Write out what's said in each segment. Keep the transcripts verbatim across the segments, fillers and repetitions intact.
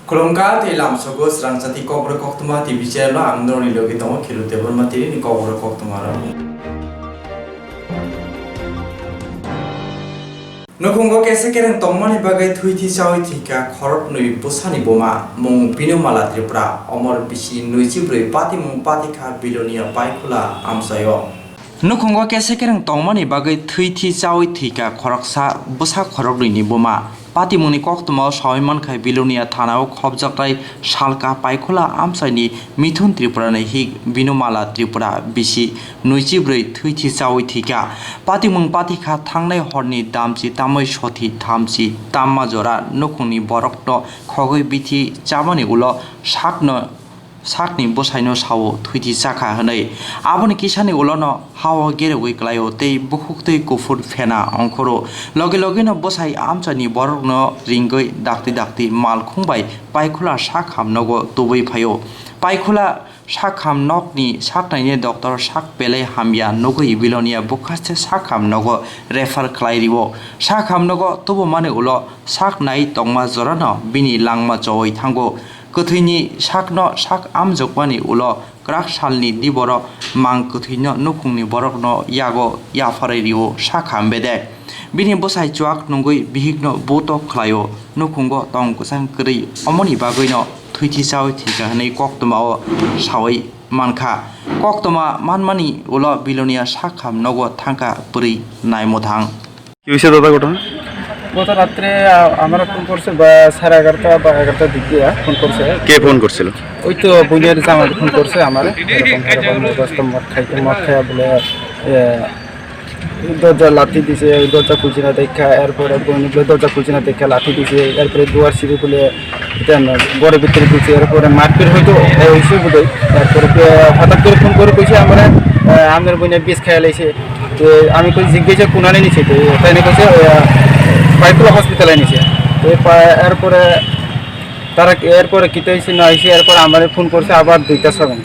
Khulumkha tei lamsogo srangchati kokborok koktwma T V channel o ang norokni logi tongo Khiru Debbarma T V ni kokborok koktwma rok. Nukhungo kesa kereng tongmani bagwi thwi thi chawi thwikha khoroknwi bwsani buma, mung Binumala Tripura, omor bisi nwichi bwrwi, patimung patikha Bilonia Paikhula amchaio. Nukhungo kesa kereng tongmani bagwi thwi thi chawi thwikha khoroksa bwsa khoroknwini buma. Patimungni koktwmao sawi mankha Bilonia thanao khopjaknai salka Paikhula amchaini Mithun Tripurani hik Binumala Tripura bisi nwichi bwrwi thwi thi chawi thwikha. Patimung patikha thangnai horni damchi tamwi sothi thamchi tamma jora nukhungni borokno khogwi bithi chamani ulo sakno sakni bwsaino sao thwi thi chakha hwnwi. Aboni kisani ulono hao gerogwi klaio tei bukhuktwi kuphur phena ongkhoro. Loge logeno bwsai amchaini borokno ringwi dakti dakti malkhung bai Paikhula sakham nogo tubui phaio. Paikhula sakham nokni saknaini doctor sak belai hamya nugwi Bilonia bwkhaste sakham nogo refer khlai rio. Sakham nogo tubumani ulo sak nai tongma jorano bini langma chowi thango. Kwthwini sakno sak amjokmani ulo kwrak salni diboro mang kwthwino nukhungni borokno yago yapharwi rio sakham bedek. Bini bwsai chuak nungwi bihikno butok khlaio, nukhungo tong kwchang kwrwi, omoni bagwino thwi thi chawi thwikha hwnwi koktwmao sawi mankha. Koktwma manmani ulo Bilonia sakham nogo thangkha bwrwi naimwthang. কি হয়েছে দাদা ঘটনা? গত রাত্রে, আ, আমরা ফোন করছে বা সাড়ে এগারোটা বা এগারোটার দিক দিয়ে ফোন করছে। কে ফোন করছিল? ওই তো বোনের জামাই ফোন করছে আমারে, এরকম এরকম অবস্থা, মদ খাইতে, মদ খাইয়া বলে, এ, দরজা লাথি দিছে, ওই দরজা খুলছে না দেখা, এরপরে বোন বলে দরজা খুলছে না দেখা লাথি দিছে, এরপরে দুয়ার সিঁড়ি খুলে এটা না, ঘরের ভিতরে ঢুকছে, এরপরে মারপিট হয়তো, এ, হইছে বোধহয়। এরপরে, এ, হঠাৎ করে ফোন করে কইছে, আমরা, এ, আমার বোনের বিষ খেয়ে লাইছে। তো আমি কই জিজ্ঞাসা কোনানে নিছে, তো তাই না কইছে, এ, বাইকুলা হসপিটালে নিছে। তো এরপরে তারা এরপরে কিতা হইছে না হইছে, এরপর আমারে ফোন করছে আবার দুইটার সময়।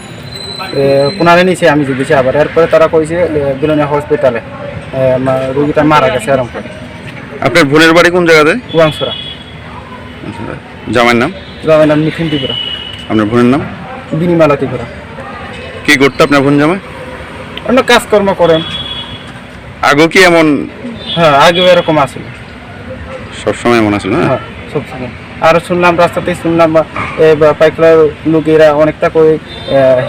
এ, কোনারে নিছে আমি জিজ্ঞেসে আবার। এরপরে তারা কইছে, এ, বিলোনিয়া হসপিটালে, এ, মা-, রুগীটা মারা গেছে এরকম করে। আপনার বোনের বাড়ি কোন জায়গাতে? ওয়াংছড়া। আচ্ছা। জামাইয়ের নাম? জামাইয়ের নাম নিখিল ত্রিপুরা। আপনার বোনের নাম? বিনিমালা ত্রিপুরা। কি করতো আপনার বোন জামাই? অন্য কাজকর্ম করেন। আগেও কি এমন? হ্যাঁ, আগেও এরকম আছিল। সবসময় এমন আছিল, না? হ্যাঁ, সবসময়। আর শুনলাম, রাস্তাতেই শুনলাম, বা, এ, বা, পাইকলা লোকেরা অনেকটা করে, এ,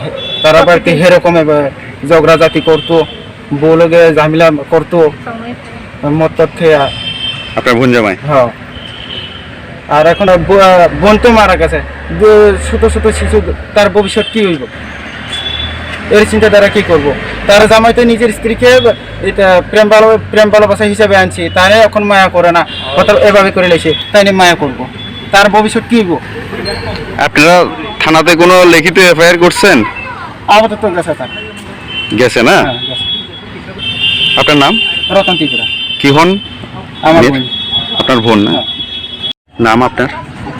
তারা বাড়িতে এরকম, এ, বা, ঝগড়াঝাটি করতো, বউ লগে ঝামেলা করতো, মদ টদ খেয়া। আপনার বোন জামাই? হ্যাঁ। আর এখন ব-, বোন তো মারা গেছে, ব-, ছোট ছোট শিশু, তার ভবিষ্যৎ কি হইব? এর চিন্তাধারা কি করব? তার জামাই তো নিজের স্ত্রীকে এটা প্রেম ভালো, প্রেম ভালোবাসা হিসাবে আনছি, তারে এখন মায়া করে না, কথা এভাবে করে লাইছে, তাই নিয়ে মায়া করব, তার ভবিষ্যৎ কি হইব? আপনারা থানাতে কোনো লিখিত এফআইআর করছেন? আপাতত গেছে তার। গেছে না? হ্যাঁ, গেছে। আপনার নাম? রতন ত্রিপুরা। কি হন? আমার মেয়ের? বোন। আপনার বোন না? হ্যাঁ। নাম আপনার?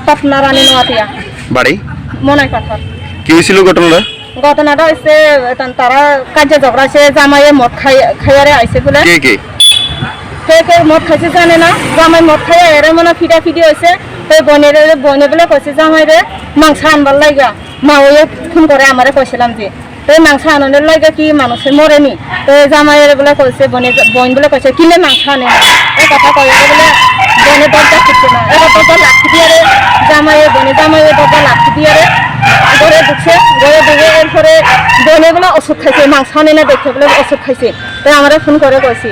স্বপ্না রানী নোয়াতিয়া। বাড়ি? মনাই পাথর। কি হয়েছিল ঘটনাটা? ঘটনাটা হচ্ছে, এতন তারা কাজে ঝগড়া হয়েছে, জামাইয়ে মদ খাই-, খাইয়ারে আইছে বলে। কে কে? কে কে মদ খাইছে জানে না, জামাই মদ খাইয়া এরে মনে ফিটা ফিটি হয়েছে। তো বোনের, বোনে বলে কইছে জামাইরে মাংস আনবার লাইগা, মা ওই ফোন করে আমারে কইছিলাম যে, তো মাংস আননের লাগে কি মানুষে মরেনি? তো জামাইয়ের বলে কইছে, বনে, বোন বলে কইছে, "কিলে মাংস আনে না?" এই কথা কইয়ারে বলে বনে দরজা খুলছে না। এবার দরজা লাঠি দিয়ারে জামাইয়ে, বনে জামাইয়ে দরজা লাঠি দিয়ারে ঘরে ঢুকছে। ঘরে ঢুকে এরপরে বনে বলে ওষুধ খাইছে, মাংস আনে না দেখে বলে ওষুধ খাইছে। তো আমারে ফোন করে কইছে,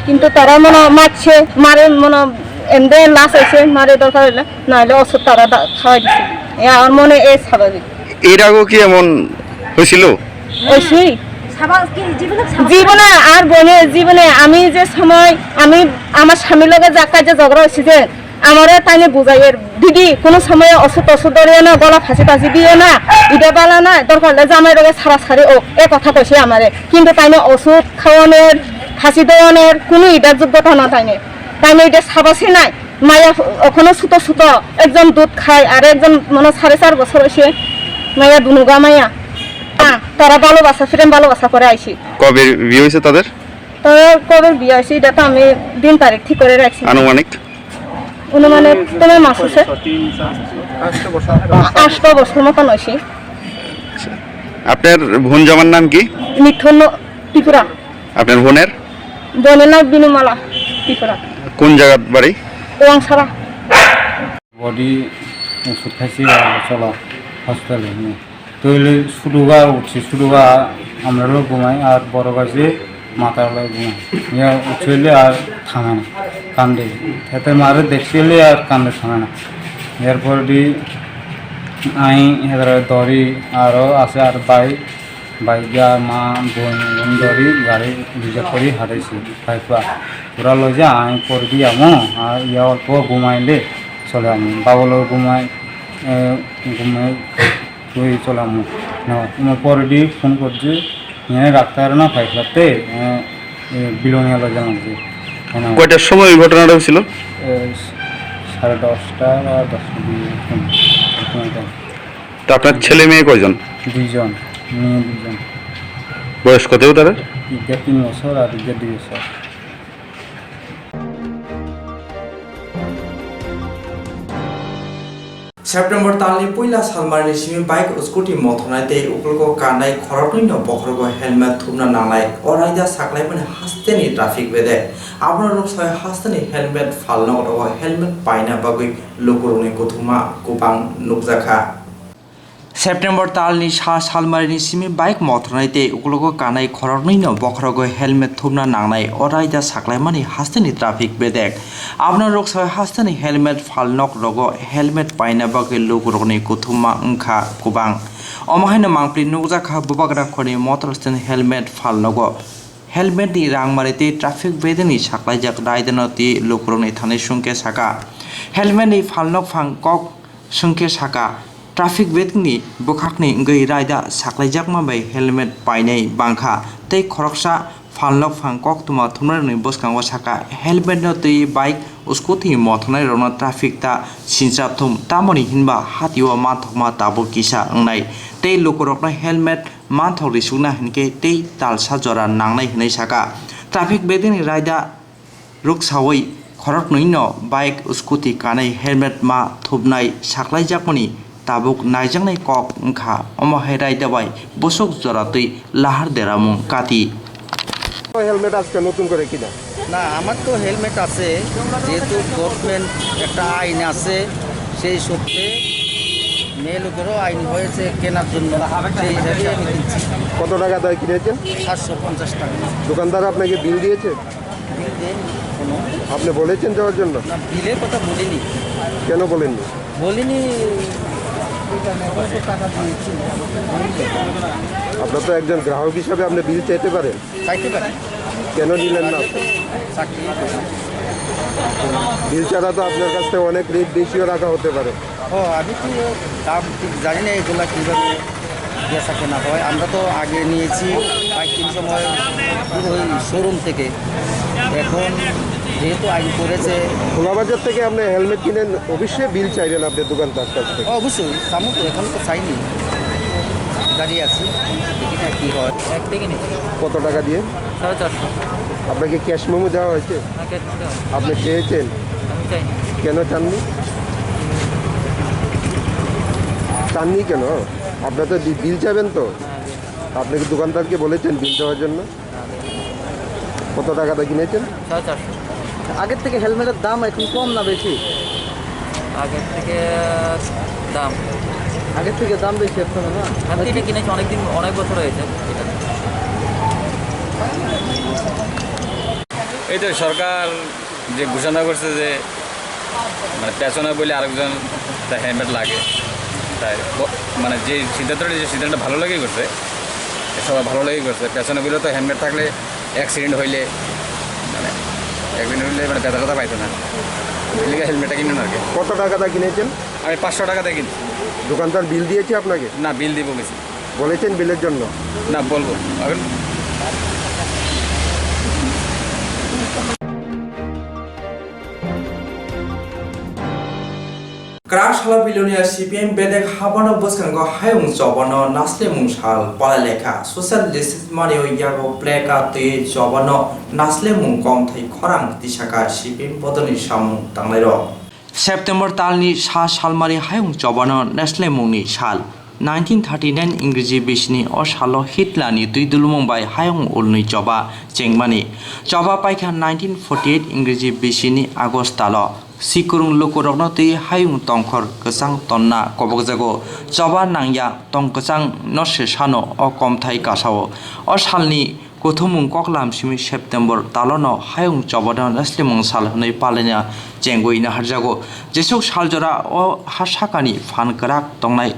কিন্তু তারা মনে হয় মারছে, মারে মনে হয় এমনি লাশ হয়েছে, মারে দরকার হইলে, নাহলে ওষুধ তারা দা-, খাওয়াই দিছে। এ আমার মনে হয় এ স্বাভাবিক। এর আগেও কি এমন হয়েছিল? অবশ্যই। সাবা-, কি জীবনে সাবা-, জীবনে আর বনে জীবনে আমি যে সময় আমি আমার স্বামীর লগে যা কাজে ঝগড়া হয়েছি যে আমারে তাইনে বুঝাইয়ের, "দিদি, কোনো সময় ওষুধ ওষুধ ধরিও না, গলা ফাঁসি ফাঁসি দিও না, ইটা বালা না, দরকার হলে জামাই রোগে সারা সারি ও," এ কথা কইছে আমারে। কিন্তু তাইনে ওষুধ খাওয়ানোর, ফাঁসি দেওয়ানোর কোনো ইটার যোগ্যতা না তাইনে। তাইনে ইটা সাবাসি নাই। মায়া অখনো ছোট ছোট, একজন দুধ খায় আর একজন মনে হয় সাড়ে চার বছর হয়েছে। মায়া দুনুগা মায়া। হ্যাঁ, তারা ভালোবাসা, প্রেম ভালোবাসা করে আইছি। কবে বিয়ে হয়েছে তাদের? তারা কবে বিয়ে হয়েছে, এটা তো আমি দিন তারিখ ঠিক করে রাখছি না। আনুমানিক? অনুমানে তোমার মাস হচ্ছে আষ্ট বছর মতন হয়েছে। আপনার বোন জামার নাম কি? মিথুন ত্রিপুরা। আপনার বোনের? বোনের নাম বিনুমালা ত্রিপুরা। কোন জায়গার বাড়ি? ওয়াংসারা। Body ওষুধ খাইছি আর চলো হসপিটালে নিয়ে। তো হইলে ছোটো ভাই উঠছে, ছোটো ভাই আমরা লোক ঘুমাই আর বড় ভাই যে মাথা লোক ঘুমাই। ইয়া উঠছে হইলে আর থামে না, কান্দে। খেতে মারে দেখছে হইলে আর কান্দে থামে না। এরপর দি আমি এদের দড়ি আরও আছে আর ভাই, ভাই গিয়া মা বোন বোন দড়ি গাড়ি রিজার্ভ করি হারাইছি। ভাই পুয়া পুরা লই যা আমি পরে দি আমো আর ইয়া অল্প ঘুমাইলে চলে আমি বাবলো ঘুমাই, এ, ঘুমাই তুই চলে আমো। না, তোমার পরে দি ফোন করছি, নিয়ে ডাক্তার না ভাই সাথে, এ, এ, বিলোনিয়া লই যাওয়া হচ্ছে। কেন? কয়টার সময় ওই ঘটনাটা হয়েছিল? এ, সাড়ে দশটা বা দশটা দিয়ে এরকম, এরকম একটা। তো আপনার ছেলে মেয়ে কয়জন? দুইজন, মেয়ে দুইজন। বয়স কত তাদের? দিকটা তিন বছর আর দিকটা দুই বছর। September talni puila salmarni simi bike scooty mothornai tei uklogo kanai khoroknwino bokhorogo helmet thumna nangnai. O raida saklaimani hasteni traffic bedek. Abono rwksai hasteni helmet phalno rogo helmet paina bagwi lukurokni kuthuma kubang nukjakha. September talni sa salmarini simi bike mothornai tei uklogo kanai khoroknwino bokhorogo helmet thumna nangnai. O raida saklaimani hasteni traffic bedek. Abono rwksai hasteni helmet phalnok rogo helmet paina bagwi lukurokni kuthuma wngkha kubang. Omo haino mangpili nukjakha Bubagra khorni motor stand helmet phalnogo. Helmet ni rang mari tei traffic bedekni saklaijak raidano tei lukurokni thani sungkhe saka. Helmet ni phalnok phang kok sungkhe saka, traffic bedekni bwkhakni wngwi raida saklaijakma bai helmet painai bangkha tei khoroksa phalnok phang koktwma thumnairokni bwskango saka, helmetno twi bike, scooty mothornairokno traffic ta sinchap thum, tamoni hinba hatio manthokma tabuk kisa wngnai tei lukurokno helmet manthok risukna hinkhe tei talsa jora nangnai hinwi saka. Traffic bedekni raida rwksaui khoroknwino bike, scooty kanai helmet ma thupnai saklaijakmani tabuk naijaknai kok wngkha. Omo hai raida bai bwswk joratwi lahar deramung kati. Helmet আজকে নতুন করে কিনা? না, আমার তো হেলমেট আছে, যেহেতু গভর্নমেন্ট একটা আইন আছে, সেই সূত্রে মেয়েলোকেরও আইন হয়েছে কেনার জন্য, সেই হিসাবে আমি কিনছি। কত টাকা দিয়ে কিনেছেন? সাতশো পঞ্চাশ টাকা। দোকানদার আপনাকে বিল দিয়েছে? বিল দেয়নি কোনো। আপনি বলেছেন যাওয়ার জন্য? না, বিলের কথা বলিনি। কেন বলেননি? বলিনি, কত টাকা দিয়েছি। আপনি তো একজন গ্রাহক হিসাবে আপনি বিল চাইতে পারেন। চাইতে পারি। কেন নিলেন না আপনি? চাকরি করি। বিল ছাড়া তো আপনার কাছ থেকে অনেক রেট বেশিও রাখা হতে পারে। ও, আমি তো দাম ঠিক জানি না এগুলা কিভাবে বেচা কেনা হয়। আমরা তো আগে নিয়েছি বাইক কিন সময় পুরো ওই শোরুম থেকে। এখন যেহেতু আইন করেছে। খোলা বাজার থেকে আপনি হেলমেট কিনেন, অবশ্যই বিল চাইবেন আপনি দোকানদার কাছ থেকে। অবশ্যই, চামু তো, এখন তো চাইনি। দাঁড়িয়ে আছি, দেখি না কি হয়। এক থেকে নিচ্ছি। কত টাকা দিয়ে? সাড়ে চারশো। আপনাকে ক্যাশ মেমো দেওয়া হয়েছে? না, ক্যাশ দিতে হবে। আপনি চেয়েছেন? আমি চাইনি। কেন চাননি? চাননি কেন? আপনার তো বি-, বিল চাইবেন তো? হ্যাঁ, বিল। আপনি কি দোকানদারকে বলেছেন বিল দেওয়ার জন্য? হ্যাঁ, বিল। কত টাকা দিয়ে কিনেছেন? সাড়ে চারশো। আগের থেকে হেলমেটের দাম এখন কম না বেশি? আগের থেকে দাম। আগের থেকে দাম বেশি এখন, না? আমি তো এটা কিনেছি অনেক দিন, অনেক বছর হয়েছে এটা। এই তো সরকার যে ঘোষণা করছে যে, মানে, পেছনে বলে আরেকজন তার হেলমেট লাগে, তাই ব-, মানে, যে সিদ্ধান্ত নিয়েছে, সিদ্ধান্ত ভালো লেগেই করছে, সবাই ভালো লেগেই করছে। পেছনে বলে তো হেলমেট থাকলে অ্যাক্সিডেন্ট হইলে, মানে, অ্যাক্সিডেন্ট হইলে, মানে, ব্যথা ট্যাথা পাইতো না, এই লেগে হেলমেটটা কিনলেন আর কি। কত টাকা দিয়ে কিনেছেন? আমি পাঁচশো টাকা দিয়ে কিনছি। দোকানদার বিল দিয়েছে আপনাকে? না, বিল দিব গেছি। বলেছেন বিলের জন্য? না, বলবো। এখন Kwrak salo Bilonia C P M bedek habano bwskango hayung chobano naslemung sal palai lekha. Social distance manwi yago placard twi chobano naslemung komthai khorang tisaka C P M bodolni samung tangnairok. September talni sa salmari hayung chobano neslemungni sal. Nineteen thirty-nine Ingreji bisini o salo Hitlerni twi dulumung bai hayung ulnwi choba chengmani. Choba paikha nineteen forty-eight Ingreji bisini August talo. Sikurung lukurokno twi hayung tongkhor kwchang tonna kobokjago. Choba nangya tong kwchang no se sano o komthai kasao. O salni kuthumung koklam simi September talono hayung chobano neslemung sal hwnwi palaina chengwi naharjago. Jesuk sal jora o ha sakani phan kwrak tongnai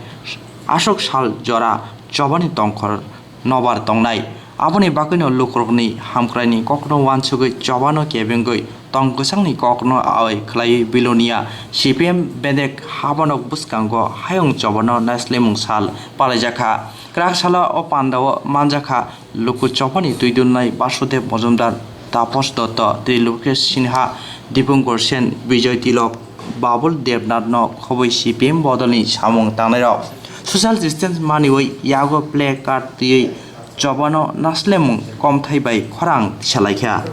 aswk sal jora chobani tongkhor nobar tongnai. Aboni bagwino lukurokni hamkraini kokno uansugwi chobano kebengwi tong kwchangni kokno awai khlaiwi Bilonia C P M bedek habanok bwskango hayung chobano neslemung sal palaijakha. Kwrak salo o pandao manjakha luku chobani twi dulnai Basudev Mojumdar, Tapos Dotto, Trilokesh Sinha, Dipankar Sen, Bijoy Tilok, Babul Debnath no khobwi C P M bodolni samung tangnairok social distance maniwi yago play card twiwi chobano naslemung komthai bai khorang tisalaikha.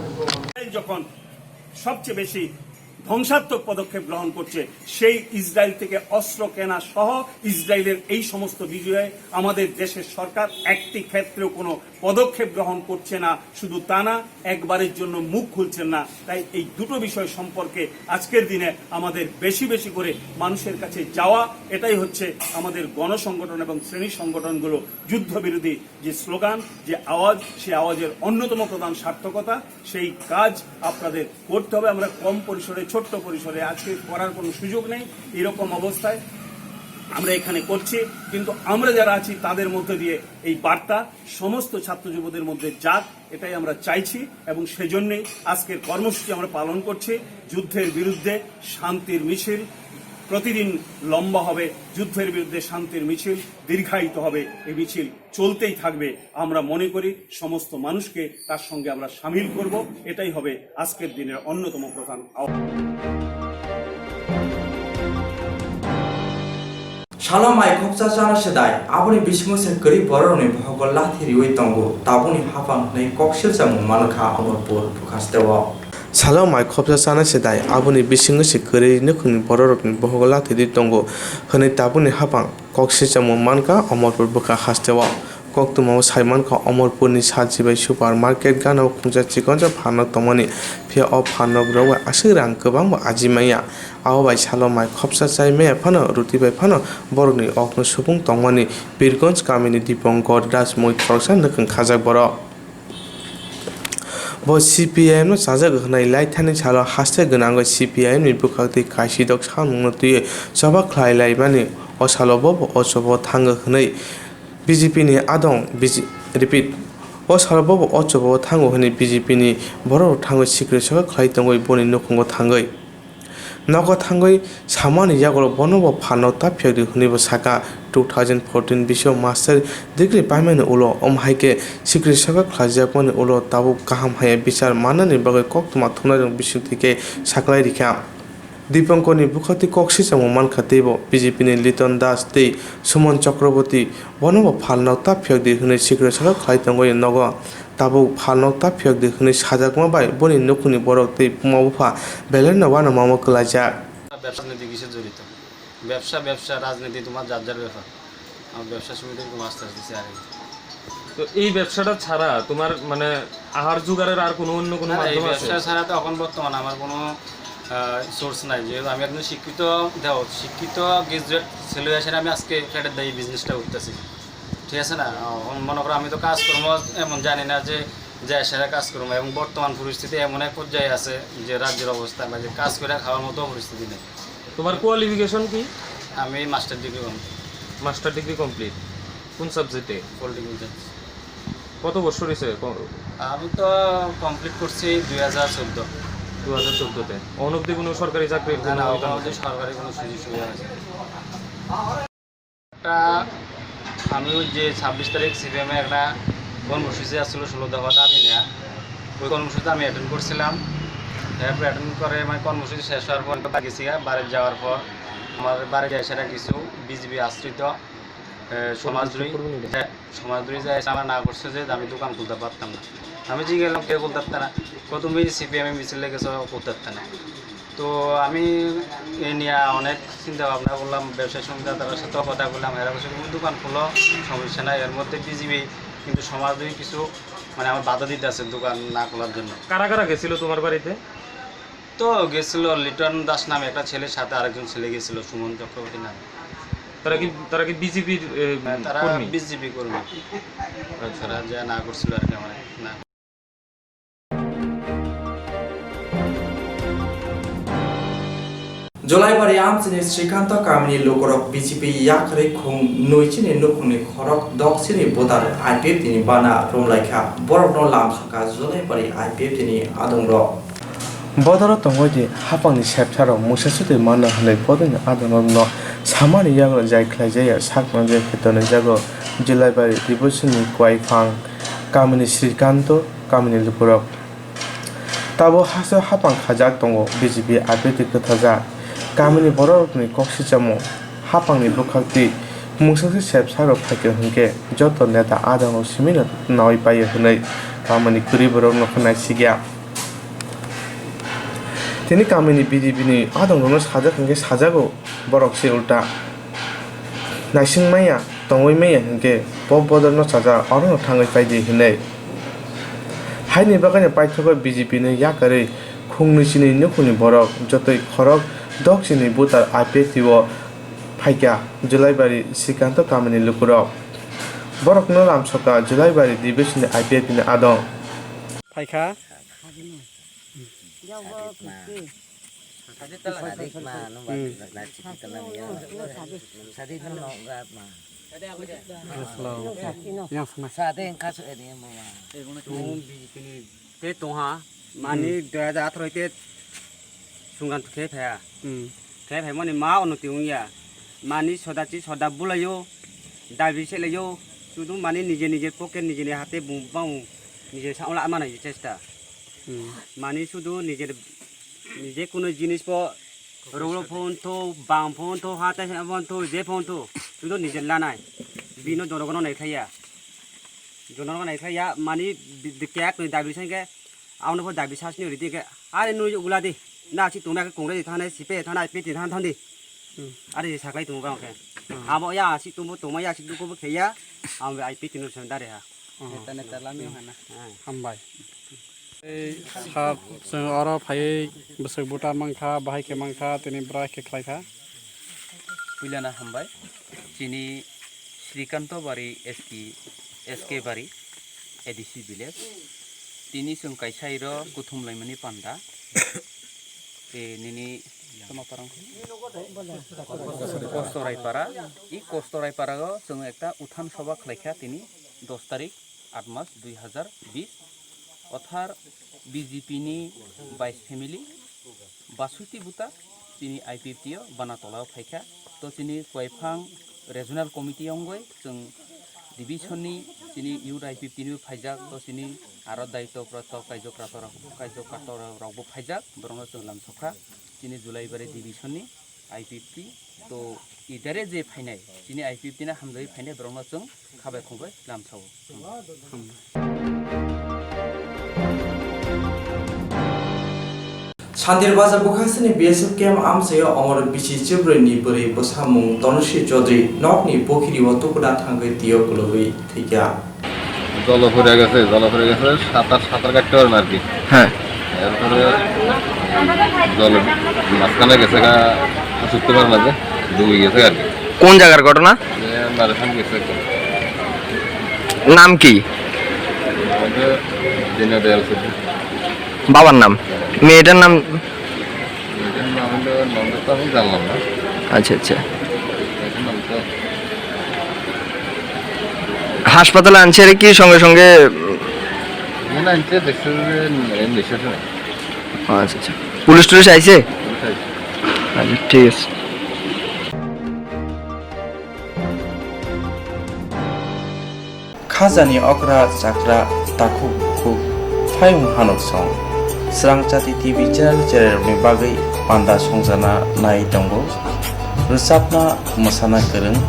যখন সবচেয়ে বেশি ধ্বংসাত্মক পদক্ষেপ গ্রহণ করছে, সেই ইসরায়েল থেকে অস্ত্র কেনা সহ ইসরায়েলের এই সমস্ত বিষয়ে আমাদের দেশের সরকার একটি ক্ষেত্রেও কোনো পদক্ষেপ গ্রহণ করছে না। শুধু তা না, একবারের জন্য মুখ খুলছেন না। তাই এই দুটো বিষয় সম্পর্কে আজকের দিনে আমাদের বেশি বেশি করে মানুষের কাছে যাওয়া, এটাই হচ্ছে আমাদের গণসংগঠন এবং শ্রেণী সংগঠনগুলো যুদ্ধবিরোধী যে স্লোগান, যে আওয়াজ, সেই আওয়াজের অন্যতম প্রধান সার্থকতা। সেই কাজ আপনাদের করতে হবে। আমরা কম পরিসরে, ছোট্ট পরিসরে আজকে করার কোনো সুযোগ নেই। এরকম অবস্থায় আমরা এখানে করছি, কিন্তু আমরা যারা আছি তাদের মধ্য দিয়ে এই বার্তা সমস্ত ছাত্র যুবদের মধ্যে যাক, এটাই আমরা চাইছি। এবং সেজন্যই আজকের কর্মসূচি আমরা পালন করছি। যুদ্ধের বিরুদ্ধে শান্তির মিছিল প্রতিদিন লম্বা হবে, যুদ্ধের বিরুদ্ধে শান্তির মিছিল দীর্ঘায়িত হবে। এই মিছিল চলতেই থাকবে। আমরা মনে করি সমস্ত মানুষকে তার সঙ্গে আমরা সামিল করব। এটাই হবে আজকের দিনের অন্যতম প্রধান আহ্বান। Salo mai khoksa chana sedai, aboni bisingo se kwrwi bororokni bohogo lathi riwi tongo, tabukni haphang hwnwi kok silchamo mankha Omorpur bwkhasteo. Salo mai khopsa chana sedai, aboni bisingo se kwrwi nukhungni bororokni bohogo lathi riwi tongo hwnwi tabukni haphang kok silchamo mankha Omorpur bwkha hasteo. Koktwmao sai mankha Omorpurni Sajibai Supermarket ganao khungsa chikonsa pharnok tongmani, phiya o pharnokrok bai aswk rang kwbangbo aji manya. Abo bai salo mai khopsa chai maya phano, ruti bai phano borokni okno supung tongmani Birgonj kamini Dipankar Das mui khoroksa nwkhwng khajak borok. Bo C P I M no chajak hwnwi lai thani salo haste gwnangwi C P I M ni bwkhak twi kaisidok samungno twiwi choba khlai lai mani. O salo bobo o choba thango hwnwi B J P ni adong B J, repeat, o salo bobo o choba thango hwnwi B J P ni borok thangwi sikri soka khlai tongwi boni nukhungo thangwi. Nogo thangwi samani yagulo bono bo pharnok ta phiyok di hwnwi bo saka. Two thousand fourteen bisio master degree paimani ulo, omo hai khe sikri soka khlaijakmani ulo tabuk kaham haiya bichar mannani bagwi koktwma thumnairok bisingtwi khe saklai rikha. Dipankarni bwkhaktwi kok sichamo mankha teibo B J P ni Liton Das tei Suman Chakraborty bono bo pharnok ta phiyok di hwnwi sikri soka khlai tongwi nogo. Tabuk phalnok ta phiyok di hwnwi sajakma bai boni nukhungni borok tei buma bupha belai no uanama kwlaijak. ব্যবসা রাজনীতি কিসের জড়িত? ব্যবসা, ব্যবসা, রাজনীতি তোমার যার যার ব্যাপার। আমার ব্যবসা সমিতির কোনো আস্থা আছে আর কি। তো এই ব্যবসাটা ছাড়া তোমার মানে আহার জোগাড়ের আর কোনো অন্য কোনো না, না, এই মাধ্যম আছে? ব্যবসা ছাড়া তো এখন বর্তমানে আমার কোনো, আহ, সোর্স নাই। যেহেতু আমি একজন শিক্ষিত, দেখো, শিক্ষিত গ্র্যাজুয়েট ছেলে হিসেবে আমি আজকে পেটের দায়ে বিজনেসটা করতেছি। ঠিক আছে না? এখন মনে করো আমি তো কাজকর্ম এমন জানি না যে, যে সেরা কাজকর্ম, এবং বর্তমান পরিস্থিতি এমন এক পর্যায়ে আছে যে রাজ্যের অবস্থা বা যে কাজ করে খাওয়ার মতো পরিস্থিতি নেই। তোমার কোয়ালিফিকেশন কি? আমি master degree complete. Master degree complete. কোন সাবজেক্টে? Political science. কত বছর হয়েছে ক-, আমি তো কমপ্লিট করছি দুই হাজার চোদ্দ। দুই হাজার চোদ্দতে। অন অব্দি কোনো সরকারি চাকরির না, কোনো না, ওই অন্য কোনো কারণে? সরকারি কোনো সুযোগ সুবিধা হয়েছে না। একটা, আমি ওই যে ছাব্বিশ তারিখ সিপিএমে একটা কর্মসূচি আসছিল ষোলো দফা দাবি নেওয়া, ওই কর্মসূচিতে আমি অ্যাটেন্ড করছিলাম। এরপর অ্যাটেন্ড করে, মানে, কর্মসূচি শেষ হওয়ার পর আমি গেছি গা, বাড়ি যাওয়ার পর আমার বাড়ি যায় সেটা কিছু বিজেপি আশ্রিত, এ, সমাজদ্রোহী, হ্যাঁ, সমাজদ্রোহী যে এসে আমার না করছে যে আমি দোকান খুলতে পারতাম না। আমি জিজ্ঞেস করলাম, "কে খুলতে পারতে না?" কো, "তুমি সিপিএম এর মিছিল লেগেছো, করতে পারতে না।" তো আমি এই নিয়ে অনেক চিন্তা ভাবনা করলাম, ব্যবসায়ী সমিতি তাদের সাথেও কথা বললাম, এরা বলছে, "তুমি দোকান খোলো, সমস্যা নাই, এর মধ্যে বিজিবি কিন্তু সমাজে কিছু, মানে, আমার বাধা দিতে আছে দোকান না খোলার জন্য।" কারা কারা গেছিল তোমার বাড়িতে? তো গেছিল লিটন দাস নামে একটা ছেলে, সাথে আরেকজন ছেলে গেছিল, সুমন চক্রবর্তী নামে। তারা কি, তারা কি বিজেপির, এ, হ্যাঁ, তারা কর্মী? বিজেপি কর্মী। আচ্ছা। তারা যা না করছিল আর কি, মানে, না। Jolaibari amchini Srikanto kamini lukurok B J P yakarwi khung nwi chini nukhungni khorok dok chini voter I P F T ni bana romlaikha. Borokno lamsokha Jolaibari I P F T ni adongrok. Bodoro tongwi di hapangni sepsarok mungsa sutwi mano hwnwi bodolni adongrokno samani yago jai khlaijaya sak manjak khe tonwi jago Jolaibari Dibosini Kwaiphang kamini Srikanto kamini lukurok. Tabuk haste hapang khajak tongo B J P I P F T kwthajak. Kamini bororokni kok sichamo hapangni bwkhak twi mungsa se sepsarok phaikha hwnkhe joto neta adongrok simino nawi paio hwnwi kamini kwrwi borok nokha naisikya. Tini kamini B J P ni adongrokno sajak hwnkhe sajago, borok se ulta naising maya, tongwi maya hwnkhe bo bodolno sajak, orono thangwi paidi hwnwi. Haini bagwino paithago B J P no yakarwi khungnwi chini nukhungni borok jotoi khorok dok chini voter I P F T o phaikha Julaibari Srikanto kamini lukurok. Borokno lamsokha Julaibari Dibosini I P F T ni adong. Phaikha. Sadi tala sadi ma, nung ba Hmm. na chiki tala ya. Sadi kan no ga ma. Aslo. Yang sana. Sadi yang kasu edi yang bawa. Tung B J P ni te tong ha. Mani Hmm. dua hajar atharo te sungan khe phaya. Hmm. Khe phai mani ma ono tiung ya. Mani soda chi soda bulayo. Dabi selayo. Sudu mani nije nije pocket nije nije hate bung bang nije sa ola mana je chesta. Hmm. Mani sudu nije, nije kuno jinis po rolo phone tho, bang phone tho, hata phone tho, je phone tho, sudu nije lanai. Bino jonogono nai khaya. Jonogono nai khaya, mani bi-, bi-, kek ni dabi sangke, auno pho dabi sas ni ridi ke, are nui ugula di. Na si tungna ke kongre di thane, sipe thana, piti than thandi. Hmm. Are saklai tumo bang ke. Hmm. Amo ya si tumo, tumo ya si duko bo kheya, am I P T no sendare ha. Hmm. Neta, neta lamio hana. Hmm. Hambai. Ei sab chwng oro phaiwi bwswk buta mankha, bahai khe mankha, tini bwrai khe khlaikha. Puilana hambai. Chini Srikanto Bari S T, S K Bari, A D C village. Tini chwng kaisa iro kuthum laimani panda. Tei nini Kostorai para, i Kostorai para o chwng ekta uthan soba khlaikha tini dos tarik, aat mas dui hazar bis. Othar B J P ni bais family, basuiti buta, chini I P F T o bana tola o phaikha. To chini Kwaiphang Regional Committee wngwi chwng division ni chini youth I P F T ni phaijak, to chini aro daityo prato, kaijokrato rok, kaijokrato rok bo phaijak, borokno chwng lamsokha. Chini Julaibari division ni I P F T, to idare je phainai, chini I P F T ni hamjagwi phainai borokno chwng khabai khumbai lamsao. Santir Bazar bwkhasini B S F camp amchaio omor bisi chibrwi ni bwrwi bwsamung Tonushi Chaudhary nokni pukhiri o tukuna thangwi twiyo kwlwgwi thwikha. জলে ভরে গেছে, জলে ভরে গেছে, সাঁতার, সাঁতার কাটতে পারে না আর কি। হ্যাঁ। এরপরে জলে মাঝখানে গেছে গা, ছুটতে পারে না যে, ডুবে গেছে আর কি। কোন জায়গার ঘটনা? এ, মাঝখানে গেছে একদম। নাম কি? ওই যে দিনা দয়াল সেতু। বাবার নাম? মেয়েটার নাম? মেয়েটার নাম হলো নন্দতা, আমি জানলাম না। আচ্ছা, আচ্ছা। মেয়েটার নাম তো হাসপাতালে আনছে আর কি সঙ্গে সঙ্গে? না, না, আনছে, দেখছে যে নিঃশ্বাস নেই। আচ্ছা, আচ্ছা। পুলিশ টুলিশ আইছে? পুলিশ আইছে। আচ্ছা, ঠিক আছে। Khajani okra chakra takhuk bukhuk phaiung hanuk song. Srang Chati T V channel chererokni bagwi panda songjana nai tongo. Rwchapna mwsana kwrwng,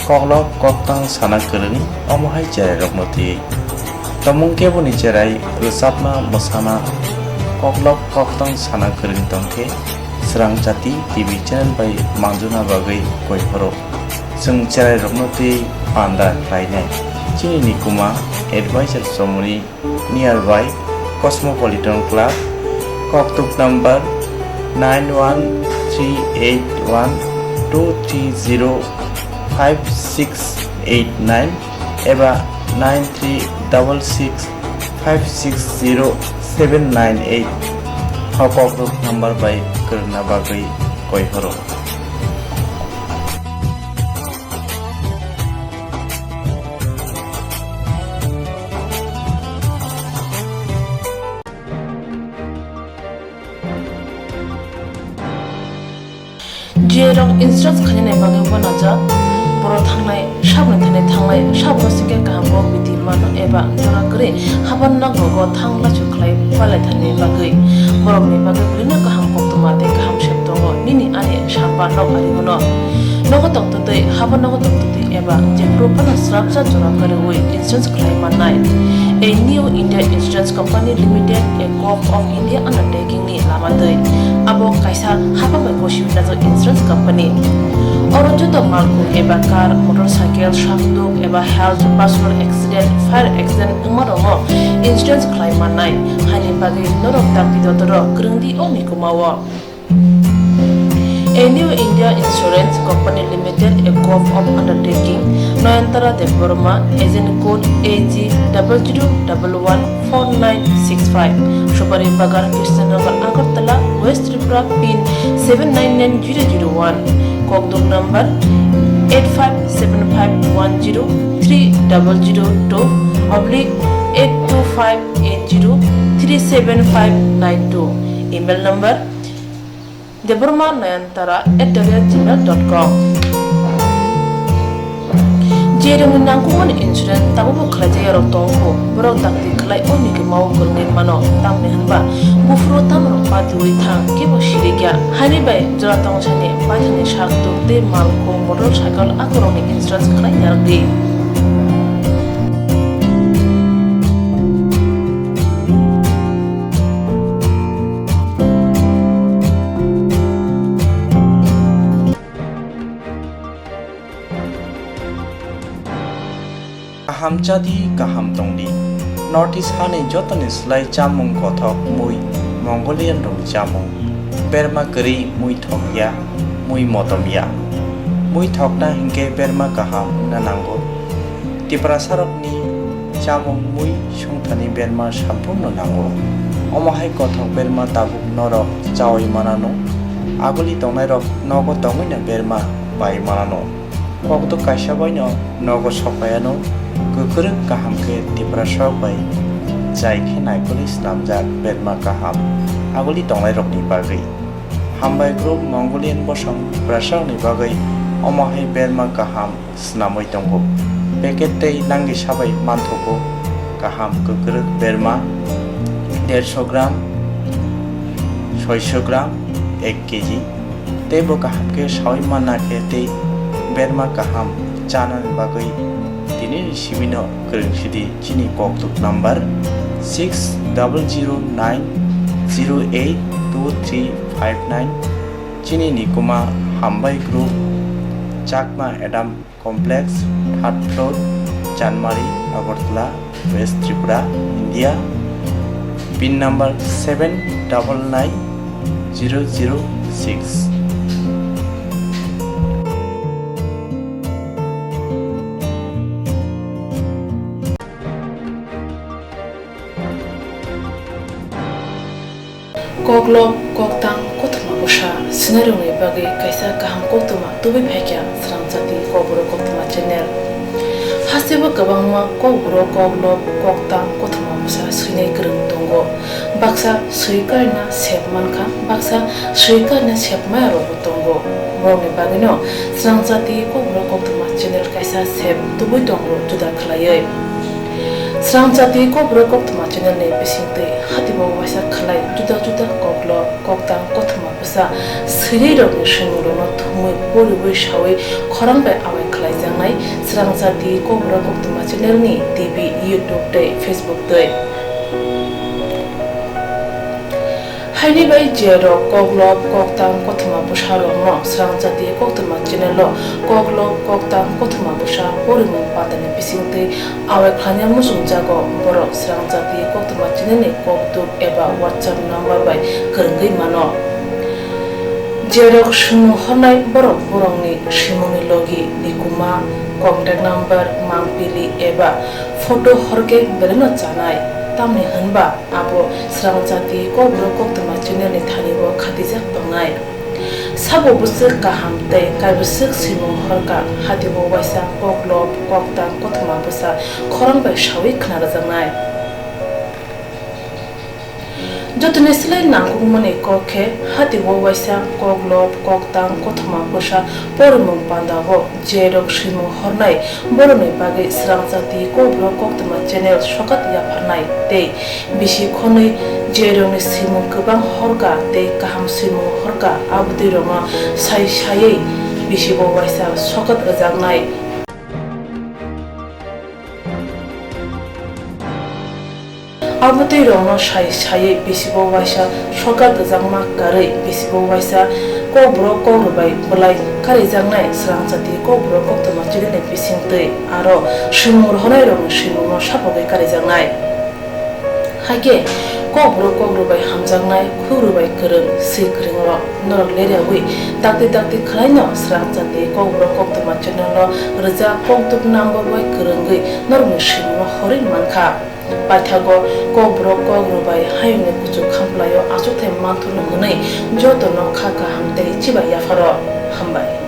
koklop koktang sana kwrwng, omo hai chererokno twi. Tongmung keboni cherai rwchapna mwsana koklop koktang sana kwrwng tongkhe, Srangchati T V channel bai manjuna bagwi koiphoro. Chwng cherairokno tei panda khlainai. Chini nikuma advisor chomoni nearby Cosmopolitan Club, koktuk number nine one three eight one two three zero five six eight nine eba nine three double six five six zero seven nine eight. O koktuk number bai kwrwngna bagwi koiphoro. Jiyerok insurance khainani bagwi uanajak, borok thangnai saboni thani thanglai saboro singkhe kaham kok bithi mano eba jora kwrwi haban nokrogo thang lachu khlai palaithani bagwi borokni bagwi belino kaham koktwma tei kaham sep tongo nini ani samba nok ari hwno. Nogo tongtwtwi, habo nogo tongtwtwi eba jephuru phano srapsa jora kwrwi insurance khlai mannai. A New India Insurance Company Limited, a Govt of India undertaking ni lama twi. Abo kaisa hapang bai gosi hwnjak insurance company. Oro joto malkhung eba car, motorcycle, sakduk eba health, personal accident, fire accident wngma rokno insurance khlai mannai. Haini bagwi norok dakti dotoro kwrwngdi o mikuma o. A New India Insurance Company Limited, a Govt of undertaking, Noyantara Debbarma, agent code A G double zero double one four nine six five, Supari Bagan, Krishnanagar, Agartala, West Tripura, pin seven nine nine zero zero one, kokduk number eight five seven five one zero three double zero two oblique eight two five eight zero three seven five nine two, email number debbarma nayantara at the rate gmail dot com. Jerokni nangkukmani insurance tabukbo khlaijak yarok tongkho, borok dakti khlai o nigwi mao kwrwngwi mano, tamni hwnba buphuru tamrok patiui thang kebo sirikya. Haini bai jora tongsani paithakni sakduk tei malkhung motorcycle akorokni insurance khlai narwkdi. Kaham chadi, kaham tongdi. North East hani jotoni slai chamung kothok mui Mongolian rokni chamung. Berma kwrwi mui thokya, mui motomya. Mui thokna hinkhe berma kaham wngna nango. Tiprasarokni chamung mui sungthani berma samphurno nango. Omo hai kothok berma tabuk norok chaui manano. Aguli tongnairok nogo tongwino berma bai manano. Kokduk kaisa baino nogo sokpaiano kwkrwk kaham khe Tiprasarok bai jai khe naikolwi snamjak berma kaham aguli tongnairokni bagwi. Hambai group Mongolian bosong Tiprasarokni bagwi omo hai berma kaham snamwi tongo. Packet tei langisa bai manthogo kaham kwkrwk berma derso gram, soiso gram, ek kg. Tei bo kaham khe saui manna khe tei berma kaham chanani bagwi tinini sibino kwrwng sidi chini kokduk number six double zero nine zero eight two three five nine. Chini nikuma Hambai Group, Chakma Adam Complex, third floor, Chanmari, Agartala, West Tripura, India. Pin number seven double nine zero zero six. Koklob, koktang, kothoma bwsa swinairokni bagwi kaisa kaham koktwma tubui phaikha Srangchati Kokborok Koktwma channel. Hasteo kwbangma kokborok, koklob, koktang, kothoma bwsa swinai kwrwng tongo. Baksa swi karina sep mankha, baksa swi karina sep maya rokbo tongo. Borokni bagwino Srangchati Kokborok Koktwma channel kaisa sep tubui tongo juda khlaiwi. Srangchati Kokborok Koktwma channel ni bisingtwi hatibo waisa khlai juda juda koklob, koktang, kothoma bwsa swinai rokni swimungrokno thumwi poriwi sawi khorang bai awai khlaijaknai Srangchati Kokborok Koktwma channel ni T V, YouTube tei Facebook twi. Haini bai je rok koklop koktang kothoma bwsa rokno Srangchati koktwma channel o koklop koktang kothoma bwsa porimung pandani bisingtwi awai khlaina muchungjago, borok Srangchati koktwma channel ni kokduk eba WhatsApp number bai kwrwngwi mano. Je rok swimung hornai borok borokni swimungni logi, nikuma, contact number, mangpili eba photo horkhe belaino chanai, tamni hwnba abo Srangchati kokborok koktwma channel ni thani o khatijak tongnai. Sabo bwswk kaham tei kaibwswk swimung horka, hati o waisa koklop koktang kothoma bwsa khorang bai sawi khna rwjaknai. Jotoni slai nangkukmani kok khe hati o waisa koklop koktang kothoma bwsa porimung panda o je rok swimung hornai borokni bagwi Srangchati kokborok koktwma channel sokat yapharnai tei bisi khonwi je rokni swimung kwbang horka tei kaham swimung horka abotwi rokno sai saiwi bisi o waisa sokat rwjaknai. Abotwi rokno sai saiwi bisi o waisa sokat rwjakma karwi bisi o waisa kokborok kokrwbai bwlai karijaknai Srangchati kokborok koktwma channel ni bisingtwi aro swimung rohornai rokni swimungno sapogwi karijaknai. Hakhe kokborok kokrwbai hamjaknai, khukrwbai kwrwng, swi kwrwng rok norok leriawi dakti dakti khwlaino Srangchati kokborok koktwma channel o rwjak kokduk number bai kwrwngwi norokni swimungno horwi mankha. Paithago kokborok kokrwbai hayungni kuchuk khamplaio achukthai manthokno hwnwi jotono kha kaham tei chibai yapharo. Hambai.